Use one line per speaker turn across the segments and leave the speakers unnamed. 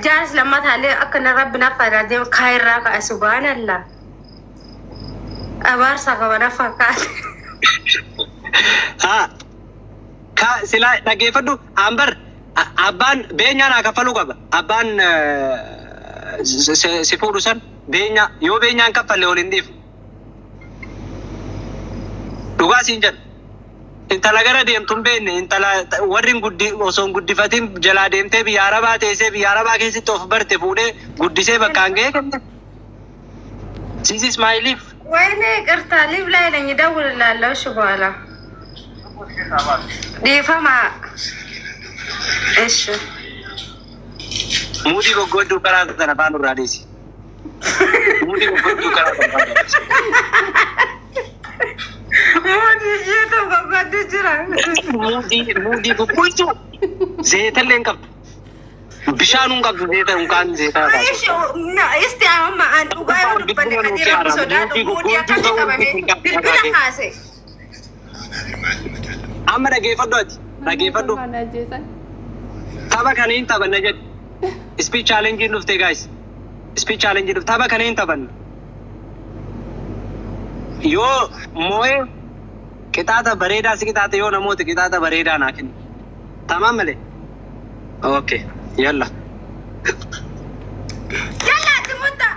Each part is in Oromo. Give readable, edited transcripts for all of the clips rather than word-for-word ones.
Jaaris lammataallee akka na rabbi na faayidaa kaayirraa ka'a subhaanallah. Abaarsa qaba na fakkaate.
Haa. Ka silaa dhaggeeffadhu ambar abbaan beenyaa naa kaffaluu qaba. Abbaan si fuudhu san beenyaa yoo beenyaan kaffalle ol hin dhiifu. Dhugaa siin jedha. Intala gara deemtu hin beekne, intala warri hin guddi osoo hin guddifatin jalaa deemtee biyya Arabaa teessee biyya Arabaa keessatti of barte fuudhee guddisee bakkaan ga'ee kenne. This is my life.
ወይኔ ይቅርታ live ላይ ነኝ፣ እደውልልሃለሁ። እሺ በኋላ dhiifama። እሺ።
Muudii goggodduu karaa sana afaan irraa dhiisi. Muudii goggodduu karaa sana afaan irraa dhiisi.
Muudii jiitu goggoddu jira.
Muudii goggodduu zeetallee hin qabdu. Bishaan hin qabdu, zeeta hinkaan zeetaa
እሺ እስቲ አሁን አን dhugaa yoo dubbanne kadii rabbi sodaadhu muudii akkasii qabame bilbila kaase.
Amma dhageeffadhu, ati dhageeffadhu.
Afaan ajjeesan.
Tapha kana hin taphanna jedhe. Speed challenge dhufte, guys. Speed challenge dhufte, tapha kana hin taphanna. Yoo moo'ee qixaata bareedaa si qixaata, yoo namoota qixaata bareedaa naa kennu. Tamaam malee. Okay. Yalla.
Yalla itti mutta.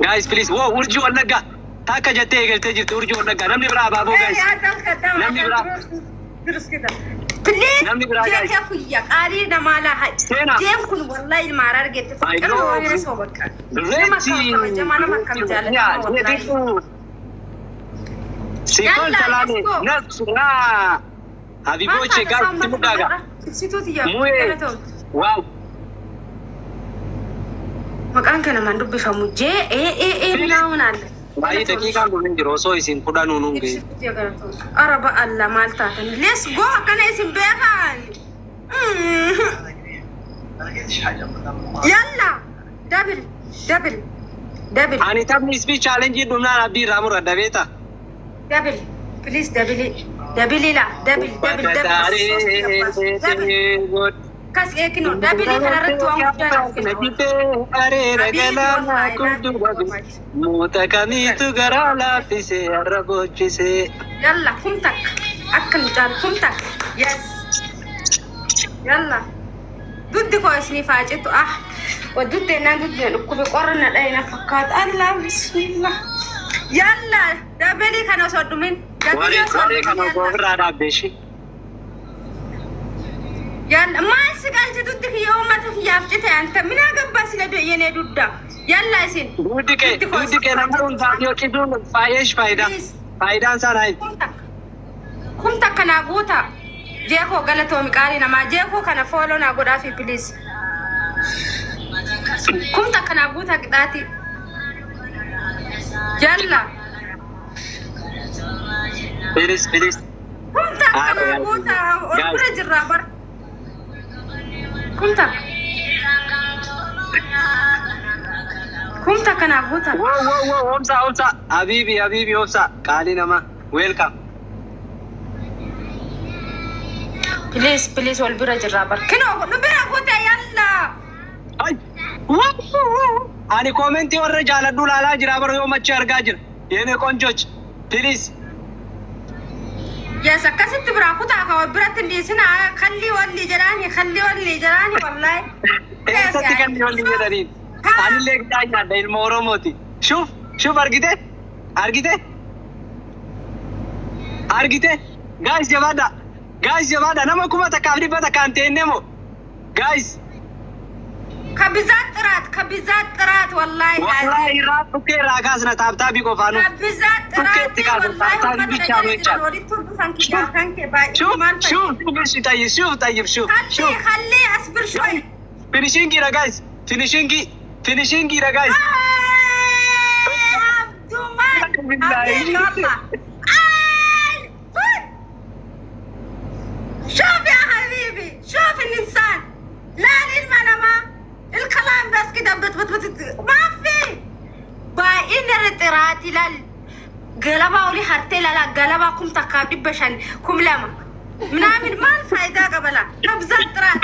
Guys, please. Woo, Urjii Wallaggaa. Takka jettee eegaltee jirti Urjii Wallaggaa. Namni biraa abaaboo, guys. Namni biraa.
Please.
Namni biraa, guys.
Jecha kuyya qaalii namaa laa.
Seenaa.
Deem kun wallahi ilma argeette
I
fiqir
know.
waan soo bakka. Nama akkam kabajamaa, nama akkam jaalatamaa wallahi.
Sikol
Yalla,
talaale
let's go.
nasraa Habiboche, guys, simu gaga.
Ibsituu tiyya.
Mu'ee. Wow.
Maqaan kana maan dubbifamu jee ee ee ee naawun አለ.
Baay'ee daqiiqaan kun hin jiru osoo isin kudhanuu nuun ga'e.
Ibsituu tiyya galatoon. Araba Allah, maal taatan? Let's go, akkana isin beekan. Yalla double, double, double.
Ani taphni speed challenge dhumnaan abdii irraa muradha, beektaa?
Double, please, double, double la, double, double, double, double. Kas eekino double kanarratti waan guddaa naaf kenna.
Areera galaanaa kuddura moota kamiitu garaa laaffisee har'a boochisee.
Yalla, 1000 akka nu caalu, 1000. Yes. Yalla. Duddi koo isiniif haa citu, ah. Duddi ennaan duddi na dhukkube, qorra na dhaye na fakkaata. Allah, bismillah. Yalla, double kana osoo dhumin. Double
Waree
osoo
waree
dhumin
kana osoo
yalla.
ofirraa dhaabbe ishee.
Yalla, maal si galche duddi kiyya, uummata kiyyaaf cite anta minaa gabbaa sila yenee dudda. Yalla isin.
Duddi kee nama hundaaf yoo cituun faayyeesh faayidaa.
Please.
Faayidaan isaa naa
1000. 1000 naa guuta. Jeekoo galatoomi qaalii namaa. Jeekoo kana follow naa godhaafi, please. 1000 naa guuta qixaati. Yalla.
Please, please.
1000 naa guuta. Ol bira jirraa bar. 1000. 1000 naa guuta.
Wow wow wow, obsa, obsa. Habibi, habibi, obsa. Qaalii namaa. Welcome.
Please, please, wal bira jirraa bar. Kinoo nu bira guute, yalla.
Ay! Wow, wow. Ani comment warra jaaladhu laalaa jira bara, yoo machi argaa jira. የኔ ቆንጆች, please.
Yes, akkasitti biraa kutaa ka wal biratti hin dhiisina, kalli walli jedhaani, kalli walli jedhaani wallahi.
Eessatti kan walli jedhaniin? Anillee gitaa nyaadha, ilma Oromooti. Shuf, shuf, argite? Argite? Argite? Guys, jabaadha. Guys, jabaadha. Nama 1100 hin teenne moo? Guys.
ከብዛት ጥራት፣ ከብዛት ጥራት wallahi.
Wallahi irraa dhukkee irraa kaasna tap tapii qofaanu.
ከብዛት ጥራት
Dhukkeetti kaasna
wallahi.
Tap tapii ብቻ ነው ይቻል።
Walitti hurgufan kiyyaa kan kee baay'ee
شوف
maal fayyada?
شوف شوف ايش طيب، شوف، طيب، شوف.
خلي
شوف.
خلي اصبر شوي.
Finishing dha, guys, finishing, finishing dha, guys.
عبدومان عبد الله آي، خذ. شوف يا حبيبي، شوف الانسان لا للمنامة الكلام بس كده بت بت بت ما في baay'ina xiraati laal, galabaa olii hartee laala, galabaa 1500, 2000 ምናምን maal faayidaa qaba laa? ከብዛት ጥራት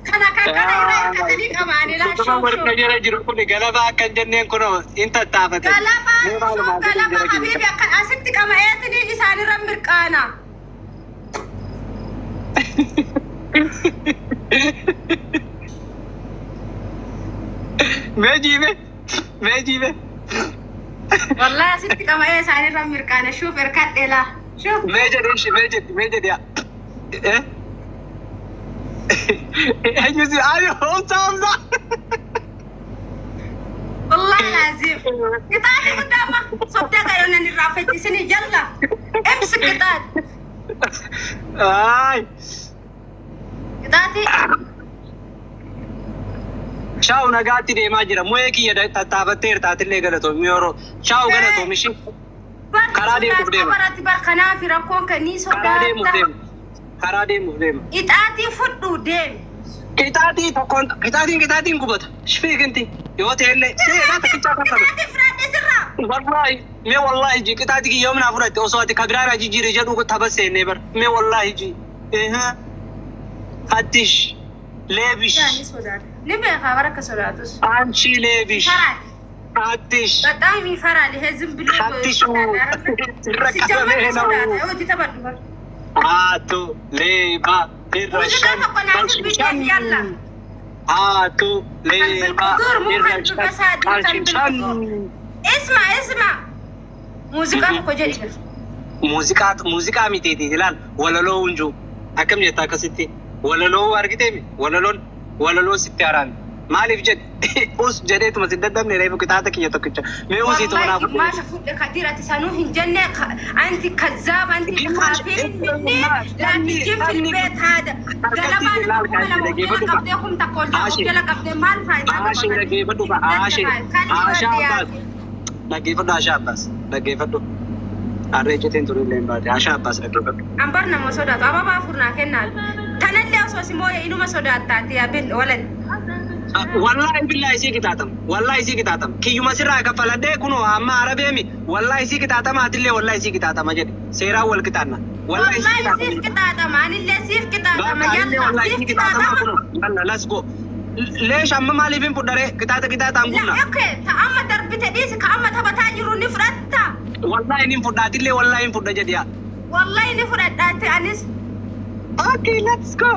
kana kan kana irraa hirkatanii qaban.
Osuma
Shuf
warra
shuf.
jala jiru kun galaba akka hin jenneen kunoo hin tattaafate.
Galaba
Mee
shuf
maalumaa jedhu
galaba
jara keenya.
habiibi akkan asitti qama'eetini isaanirra mirqaana.
Mee jiibe mee jiibe.
Wallahi asitti qama'ee isaanirra mirqaana shuf erkadhe laa shuf.
Mee jedhi ishi mee jedhi mee jedhi yaa. Eh? Eenyu si ayo obsa obsa.
Wallahi laazim. Qixaaxi guddaa amma sobdee qayoonnan irraa facchisini yalla. Emsi qixaaxi.
Ay.
Qixaaxi.
Shaawu nagaatti deemaa jira. Mu'ee kiyya tattaafatteerta atillee galatoomi yeroo. Shaawu galatoomi ishii. Karaa deemuuf deema.
Baratti bar kanaaf rakkoon kan ni
Karaa deemuuf
sodaata.
deema. Karaa deemuuf deema.
Qixaaxii fudhu deemi.
Qixaatii tokkoon qixaatiin qixaatiin gubata. Shfiikinti yoo ta'ellee seeraa tokkichaa kan qabu.
Qixaaxii fudhadhe sirraa.
Wallaahi mee wallaahi ji qixaatii kiyya yoom naa fudhatte osoo ati kabiraan jijjiire jedhu tapha seennee bar mee wallaahi ji. Hattish leebish
Yaa ni sodaata. Ni beekaa bara akka sodaatus.
አንቺ leebish
ይፈራል።
hattish
በጣም ይፈራል። ይሄ ዝም ብሎ
hattishu
ሲጀመር
ነው
sodaata. Hojii taphadhu bar.
Haatu leeba irra
Muuziqaa
shan
tokko naasir biyyeef yalla.
Haatu leeba
بالقدور مو
irra
كان
shan
بالفساد كان
shan.
بالقدور. اسمع اسمع muuziqaa tokko jedhi.
Muuziqaa muuziqaa mitiiti ilaal walaloo hunjuu akkam jetta akkasitti walaloo argiteemi walaloon walaloo sitti haraami maaliif jedhe us jedheetuma si dadhabne reefu qixaaxa kiyya tokkicha mee usiituma
والله
naa fudhe.
قماش فوق قدير تسانو هنجنة أنت كذاب أنت
قماش،
خافين مني
قماش،
لا تجي في البيت هذا قلبان قبل قبضيكم تقول
عاشي.
قبضي قبضي ما الفايدة.
Aashee dhaggeeffadhu Aashee Aashaa Abbaas dhaggeeffadhu Aashaa Abbaas dhaggeeffadhu harree iccitiin turillee hin baate Aashaa Abbaas dhaggeeffadhu.
Ambar nama sodaatu ababaa furnaa kennaan tanallee osoo si mooye inuma sodaattaati yaa bin walan.
Wallaahi billaahi isii qixaaxama wallaahi isii qixaaxama kiyyuma sirraa kaffaladhee kunoo amma arabeemi wallaahi isii qixaaxama atillee wallaahi isii qixaaxama jedhe seeraan wal qixaanna wallaahi isii
Wallahi siif
qixaaxama.
qixaaxama anillee siif qixaaxama
Bakka anillee
yalla
wallaahi
siif
isii qixaaxama
qixaaxama.
kunoo yalla let's go. Leesh amma maaliif hin fudharee qixaaxa qixaaxaan
La
gubna.
okay ta amma darbite dhiisi ka amma taphataa jiru ni fudhatta.
Wallaahi ni fudha atillee wallaahi hin fudha jedhe yaa.
Wallahi ni fudhadhaatti anis.
Okay, let's go.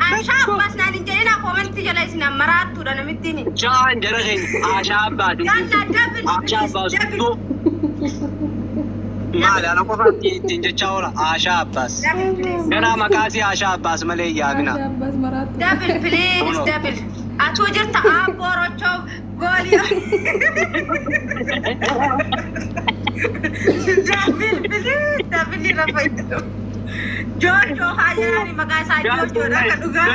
Ashaa Abbaas naan hin jedhina koomentii jala isin ammaraattuudha namittiin.
Jaan jara keenya Ashaa Abbaas.
Yalla double
Ashaa Abbaas.
please double.
Maali ana qofaatti ittiin jechaa oola Ashaa Abbaas.
Double please.
Ganaa maqaasii Ashaa Abbaas malee hin yaamina.
Abbas maraatu.
Double please double. Atuu jirta aabboo rochoo goolii. Double please double irra fayyadamu. Joojoo haa jedhani maqaa isaa Joojoodha akka dhugaa.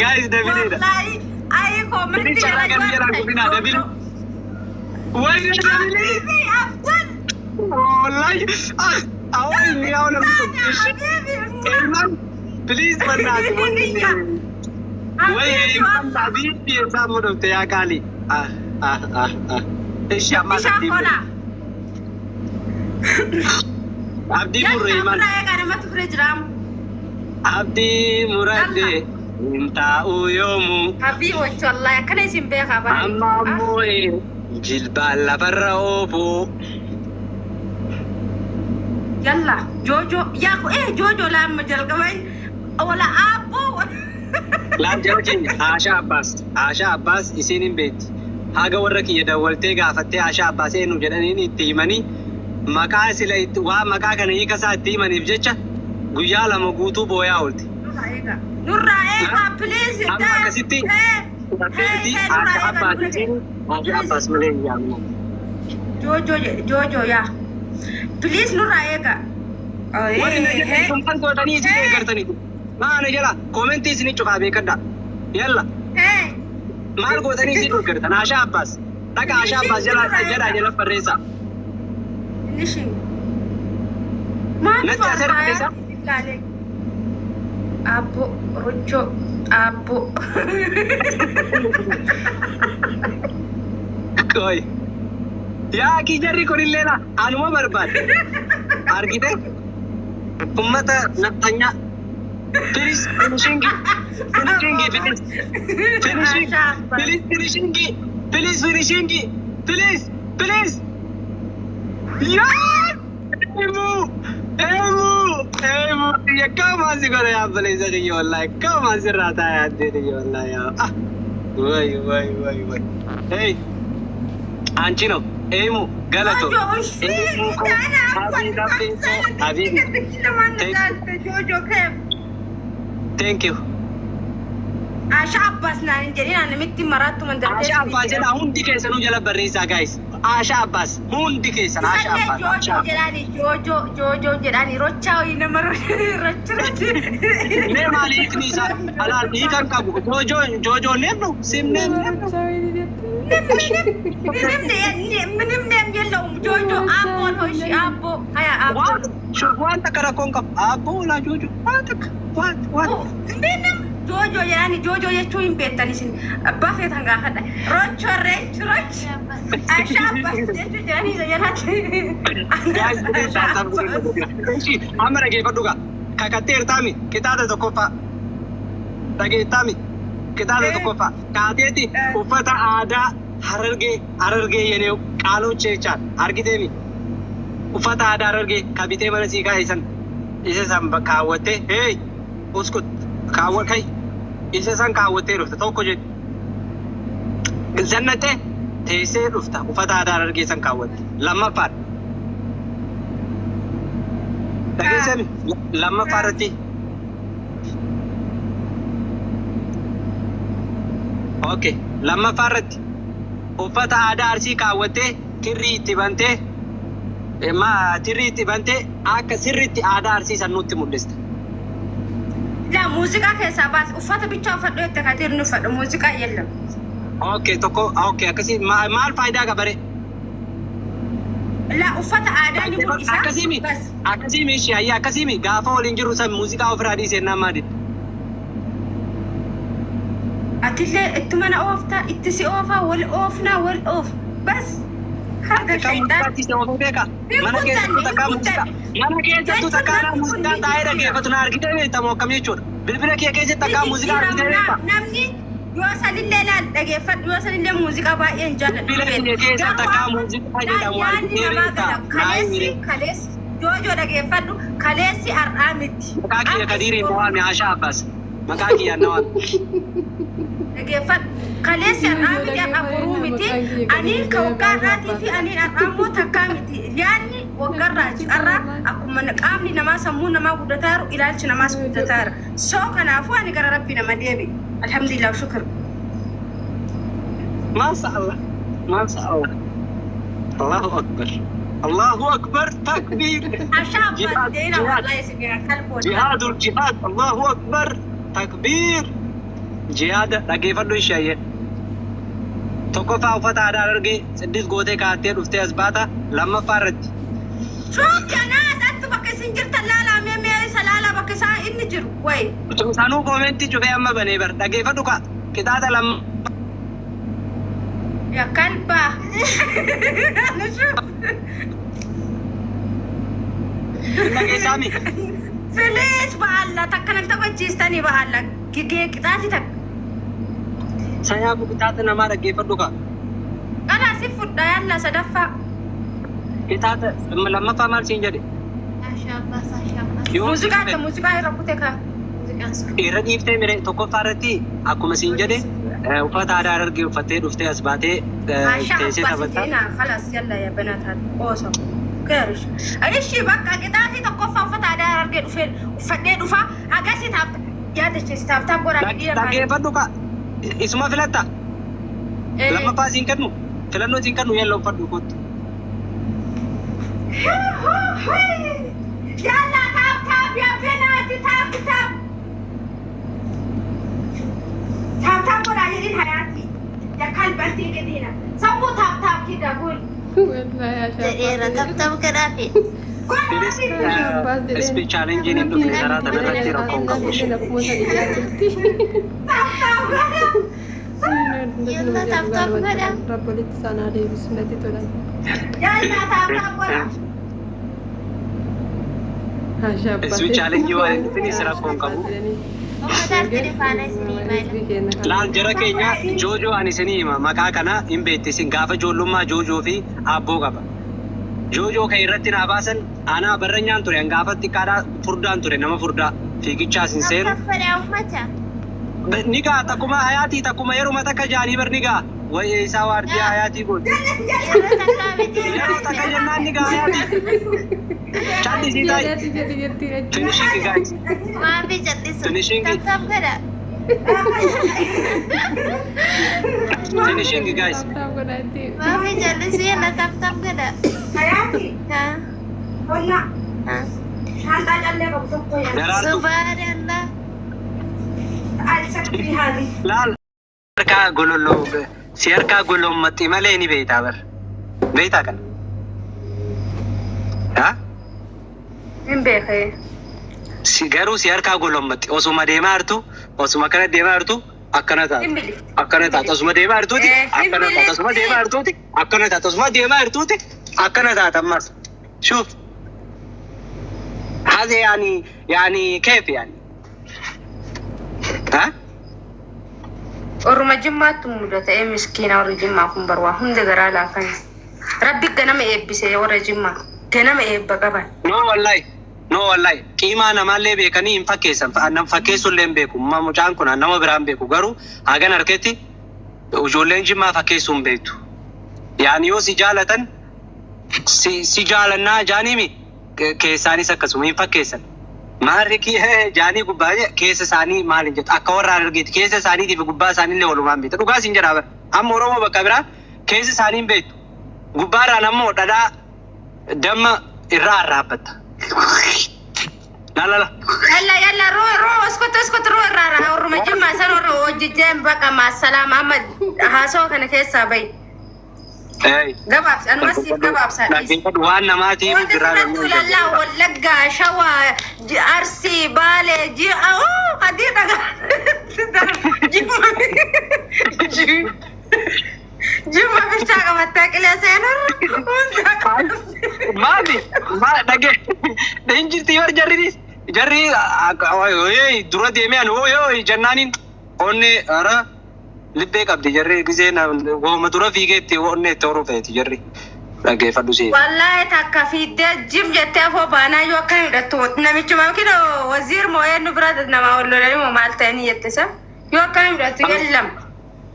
Guys, double.
Wallahi ayi koomentii
Ini
jala
cara kan biar aku bina double. Why double?
Habibi Abdul.
Wallahi. Ah, awal ni awal
Habibi.
Ilman, please bannaati. Way Ilman habibi isaa mudhufte yaa qaali. Ah, ah, ah, ah. Ishi amma
Bishaan kola.
Abdii murre
Yalla
Iman.
fura eegaa namatti fure jiraam.
Abdii muradde hin taa'u yoomu.
Habii wachu wallahi akkana isin beekaa bara.
Amma ammoo jilbaan lafarra oofu.
Yalla Jojo yaa ku Jojo la amma jalqaban wala aabboo.
Laal jara keenya Ashaa Abbaas. Ashaa Abbaas isiin hin beekti. Haga warra kiyya dawwaltee gaafattee Ashaa Abbaas eenyu jedhaniin itti himanii maqaa sila itti waa maqaa kana hiika isaa itti himaniif jecha guyyaa 2 guutuu booyaa oolti.
Nurraa eegaa. Nurraa eegaa please.
Amma akkasitti Affeerti Ashaa Abbaas isiin Ashaa Abbaas malee hin yaamnu.
Jojo Jojo yaa. Please nurraa eegaa.
Warri na jedhan kun kan gootanii isin eeggartanii. Maana jala koomentii isin cufaa beekadha. Yalla maal gootanii isin eeggartan Ashaa Abbaas. Dhaqa Ashaa Abbaas jala jedhaa jala barreessaa.
Finishing. Maal
Natti as harkisa.
Ilaalee. Abbo Rochoo Abbo.
Qoy. Yaa kii jarri kunillee na anuma barbaade. Argite? Ummata naftanyaa. Please finishing. Finishing, please. Finishing.
Asha Abbas.
Please, finishing. Please, finishing. Please, please. Yaa! Emu! Emu! Emu! Akkama si godha yaa obboleessa kiyya, wallahi. Akkama sirraa taa'ee addee kiyya, wallahi yaa. Ah! Way way way way. Hey! አንቺ ነው ኤሙ ገለቶ
ጆጆ እሺ
ኤሙ ኮ ሀቢቢ ሀቢቢ።
ጆጆ ከፍ
Thank you.
Asha Abbas naan hin jedhin, ani namitti maraattu mandara.
Asha Abbas jedha, hundi keessanuu jala barreessaa, guys. Asha Abbas, hundi keessan Asha
Isallee
Abbas.
Jojo
Asha Abbas.
jedhani, Jojo Jojo jedhani, rochaa wayii nama rochi rochi.
Mee maali hiikni isaa? Alaal hiikan qabu. Jojo Jojo neemnu sim neem neemnu.
ምንም ምንም name የለውም። ጆጆ አቦ ነው። እሺ አቦ ሀያ አቦ
Waan waan takka rakkoon qabu. Abboo olaa Jojo waan takka waan waan.
ምንም ጆጆ jedhani. Jojo jechuu hin beektan isin, abbaa feetan gaafadha. Rocho reech roch Asha Abbas jechuu jedhani isa jalatti.
Guys, amma dhageeffadhu gaa. Kakatteertaami qixaata tokkoffaa. Dhageettaami qixaata tokkoffaa. Kaateeti uffata aadaa Harargee, Harargee yenee qaalochee jechaan argiteemi. Uffata aadaa Harargee ka bitee mana sii kaa'e san isa san kaawwattee, hey, uskut, kaawwa kai, isa san kaawwattee dhufta tokko jedhu. Zannattee teessee dhufta uffata aadaa Harargee san kaawwatte lammaffaadha. Dhageessami lammaffaa irratti. Okay, lammaffaa irratti uffata aadaa Arsii kaawwattee tirrii itti bantee tirrii itti bantee akka sirriitti aadaa Arsii san nutti mul'ista.
La muuziqaa keessaa baas, uffata bichaa uffadhu jette katir nu uffadhu, muuziqaa የለም.
Okay, tokko, okay, akkasii maal faayidaa qaba ree?
La uffata aadaa ni mul'isa.
Akkasiimi
Bas.
akkasiimi ishee ayyaa akkasiimi gaafa waliin jirru san muuziqaa ofirraa dhiisee maali?
Atillee itti mana oofta, itti si oofa, wal oofna, wal oof. Bas. Harka
Takkaa
shaytaan.
muuziqaa itti oofuu beeka? Mana keessattuu takkaa muuziqaa mana keessattuu takkaa muuziqaa taa'ee dhaggeeffatu na argitee beektamu akkam jechuudha? Bilbila kee keessatti takkaa muuziqaa argitee beektaa?
Namni yoo sanillee laal dhageeffadhu, yoo sanillee muuziqaa baay'ee hin jaalladhu.
Bilbila kee keessa takkaa muuziqaa jedhamu
Yaadni
argitee
namaa
beektaa?
gala. Kaleessi kaleessi Joojoo dhageeffadhu, kaleessi har'aa miti.
Maqaa kiyya Kadiiriin na waami, Ashaa Abbas. Maqaa kiyyaan na waami.
Dhageeffadhu. Kaleessi har'aa miti, har'a boruu miti. Ani ka waggaa har'aatii fi ani har'aa immoo takkaa miti. Yaadni waggaarraa har'aa akkuma qaamni namaa sammuu namaa guddataa jiru ilaalchi namaas guddataa jira. So kanaafuu ani gara rabbii nama deebi. Alhamdulillah, shukr.
Maasha Allah. Maasha Allah. Allahu Akbar. Allahu Akbar. Takbiir.
Ashaa Abbas
Jihaad,
deena
jihaad.
wallahi isin kalboon.
Jihaadul jihaad. Allahu Akbar. Takbiir. Jihaada dhageeffadhu ishee. Tokkoffaa uffata aadaa Harargee siddis gootee kaa'attee dhuftee as baata, lammaffaa irratti.
Shuuf janaas attu bakka isin jirtan laalaa, mee mee isa laalaa bakka isaa inni jiru wayi.
Sanuu comment cufee amma banee bar, dhageeffadhu ka qixaaxa lamma.
Ya kalba. Shuf.
Dhageessaami.
Please ba'alla takka nan taphachiistanii ba'alla gigee qixaati takka.
Sayaabu qixaaxa namaa dhaggeeffadhu ka.
Qalaa si fudha yalla sadaffaa.
Qixaaxa lammaffaa maal siin jedhe?
Ashaa Abbas, Ashaa Abbas.
Yoo
Muuziqaa akka muuziqaa irra kute kaa.
Muuziqaan sun.
Irra dhiiftee mire, tokkoffaa irratti akkuma siin jedhe uffata aadaa Harargee uffattee dhuftee as baatee
Ashaa
teessee
Abbas
taphattaa.
jeena خلاص يلا يا بنات هذا قوسه كيرش እሺ በቃ qixaatii tokkoffaa uffata aadaa Harargee dhufee uffadhee dhufa agasi tap yaadachiisi tap tap godhaa dhiira.
Dhaggeeffadhu ka isuma filatta, lammaffaa siin kennu, filannoo siin kennu, yalla uffadhu kottu.
يلا tap tap يا بنات, tap tap tap tap godhaa jedhin hayaati يا كلب انت كده سمو tap tap كده قول.
Jedheera, tap tap godhaafi.
Speed challenge hin dhufne karaa kanarratti rakkoon qabu.
Tap tap godhaa.
Yalla tap tap godhaa.
Rabbolitti isaan haa deebisu, natti tolan.
يلا tap tap godhaa.
Speed challenge waan hin dhufin rakkoon qabu.
Uummata argine faana isinii maala.
Laal jara keenya, Joojoo ani isinii hima, maqaa kana hin beekti isin. Gaafa ijoollummaa Joojoo fi Aabboo qaba. Joojoo kan irratti naa baasan anaa barranyaan ture, gaafa xiqqaadhaa furdaan ture, nama furdaa fiigichaas hin seenu.
Tap tap godhaa uummata.
Ni gaa takkuma hayaatii, takkuma yeruma takka jaanii bar ni gaa wayii isaa waardiyaa hayaatii godhu.
Yeroo takkaa miti.
Yeroo takka jennaan ni gaa hayaatii. Callisii taa'i. Finishing, guys.
Maafi callisu.
Finishing.
Tap tap godhaa.
Finishing, guys.
Maafi callisu, yalla tap tap godhaa.
Hayaati,
Haa.
qonna
Haa.
shaanxaa callee qabu tokko yaa.
Daraartu.
Subhaanallah.
Alsakrii haali.
Laal harkaa gololloo si harkaa golommaxxi malee ni beektaa bar. Beektaa kana? Haa?
Hin beekee.
Si garuu si harkaa golommaxxi osuma deemaa jirtu, osuma akkana deemaa jirtu akkana taata.
Hin bilifti.
Akkana taata osuma deemaa jirtuuti
Eh, hin
akkana taata osuma
bilifti.
deemaa jirtuuti akkana taata osuma deemaa jirtuuti akkana taata ammas. شوف هذا يعني كيف يعني ها؟
Orma Jimmaatti mudata ee miskiina, warri Jimmaa kun barwaa hunda garaa laafan. Rabbi ganama eebbise, warra Jimmaa ganama eebba qaban.
No wallahi, no wallahi, qiimaa namaallee beekanii hin fakkeessan, nam fakkeessullee hin beeku. Mucaan kun nama biraan beeku, garuu hagan harketti ijoolleen Jimmaa fakkeessuu hin beektu. Yaani yoo si jaalatan si jaalannaa jaaniimi, keessaanis akkasuma hin fakkeessan. Maarri jaanii gubbaa keessa isaanii maal hin jettu, akka warra argeeti keessa isaaniitiif gubbaa isaaniillee walumaan beekta. Dhugaa siin jedhaa bara. Amma Oromoo bakka biraa keessa isaanii hin beektu. Gubbaarraan ammoo dhadhaa damma irraa arraabbatta. La la la.
Yalla yalla, roo roo, اسكت اسكت, roo irraa orma Jimmaa san warra hojjejjeen baqa maasalaama, amma haasawaa kana keessaa bahi.
Hey.
Gabaabsa, anumas siif gabaabsa dhiisi.
Dhaggeeffadhu, waan namaatiif
Wanti
biraa
sirratti ulallaa Wallaggaa, Shawaa, Arsii, Baalee, Ji'a, oo kadii dhagaa. Jimma Jimma bichaa qabattee qilee seenarra hunda.
Maali? Maal dhagee? Hin jirti bar jarrinis. Jarri dura deemee ani ooyoo jennaaniin onnee ara libbee qabdi jarri, gisee wooma dura fiigeetti onnee itti horuu feeti jarri. Dhaggeeffadhu siif.
Wallaahi takka fiiddee jim jettee afoo baanaa yoo akka hidhattu namichuma kino waziir moo'ee nu bira nama ol lolanii moo maal ta'anii jette sa yoo akka hidhattu yallam.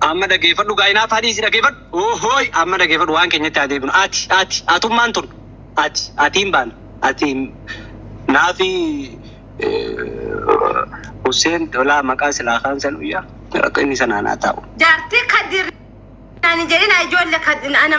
Amma dhaggeeffadhu, gaa'inaaf haadhiisi dhaggeeffadhu. Ohooy, amma dhaggeeffadhu, waan keenyatti haa deebinu. Ati ati atummaan tun ati atiin baana ati naafi Hussein Dolaa maqaa silaa kaan san guyyaa inni sanaan haa taa'u.
Jaartii Kadir ani jedhina ijoollee ana.